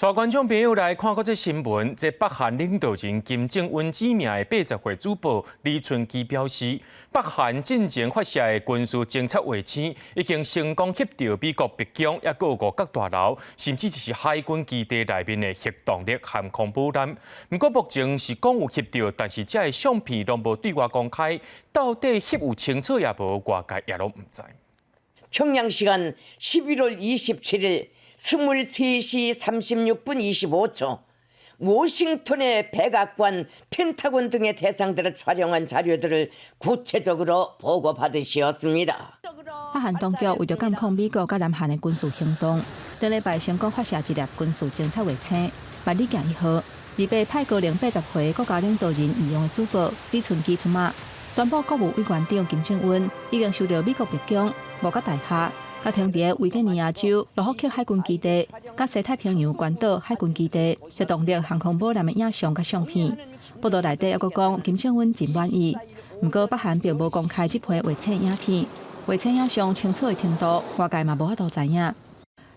帶觀眾朋友來看閣這新聞，這北韓領導人金正恩指名的80歲主播李春基表示，北韓進前發射的軍事偵察衛星已經成功翕著美國白宮抑閣五角大樓，甚至是海軍基地內面的核動力航空母艦。毋過目前是講有翕著，但是這个相片攏無對外公開，到底翕有清楚抑無，外界也攏毋知。 평양 시간 11월 27일 23시 36분 25초 워싱턴의 백악관, 펜타곤 등의 대상들을 촬영한 자료들을 구체적으로 보고받으시었습니다. 北韓當局為著監控美國佮南韓的軍事行動，頂禮拜成功發射一粒軍事偵察衛星“萬里鏡一號”。28派高齡80歲國家領導人御用的主播李春基出馬，宣布國務委員長金正恩已經收到美國白宮、五角大廈、佮停佇維吉尼亞州諾福克海軍基地、佮西太平洋關島海軍基地核動力航空母艦的影像佮相片。報道內底猶閣講金正恩真滿意，毋過北韓並無公開這批衛星影片，衛星影像清楚的程度，外界嘛無法度知影。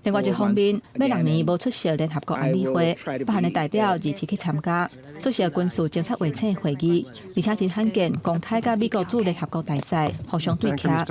另外一方面，欲6年無出席聯合國安理會，北韓的代表二次去參加出席軍事偵察衛星會議，而且真罕見公開佮美國駐聯合國大使互相對徛。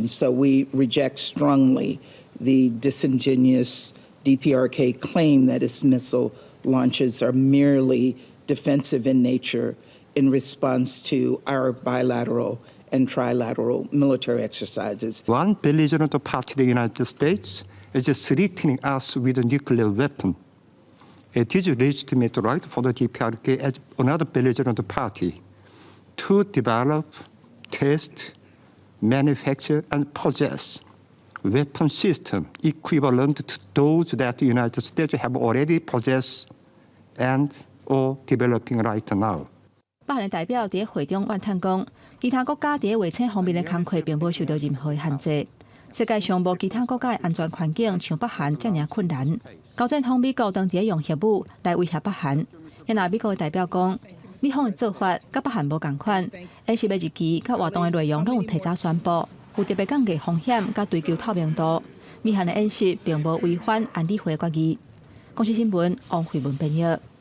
So we reject strongly the disingenuous DPRK claim that its missile launches are merely defensive in nature in response to our bilateral and trilateral military exercises. One belligerent party, the United States, is threatening us with a nuclear weapon. It is a legitimate right for the DPRK as another belligerent party to develop, test, manufacture, and possess weapon system equivalent to those that the United States have already possessed and or developing right now. 北韓的代表佇會中怨嘆講，其他國家佇衛星方面的工課並無受著任何的限制。世界上無其他國家的安全環境像北韓遮爾困難。交戰方美國當佇用核武來威脅北韓。若美國的代表講，美方的做法佮北韓無仝款，演習的日期佮活動的內容攏有提早宣布，有特別降低風險佮追求透明度。美韓的演習並無違反安理會決議。公視新聞王慧文編譯。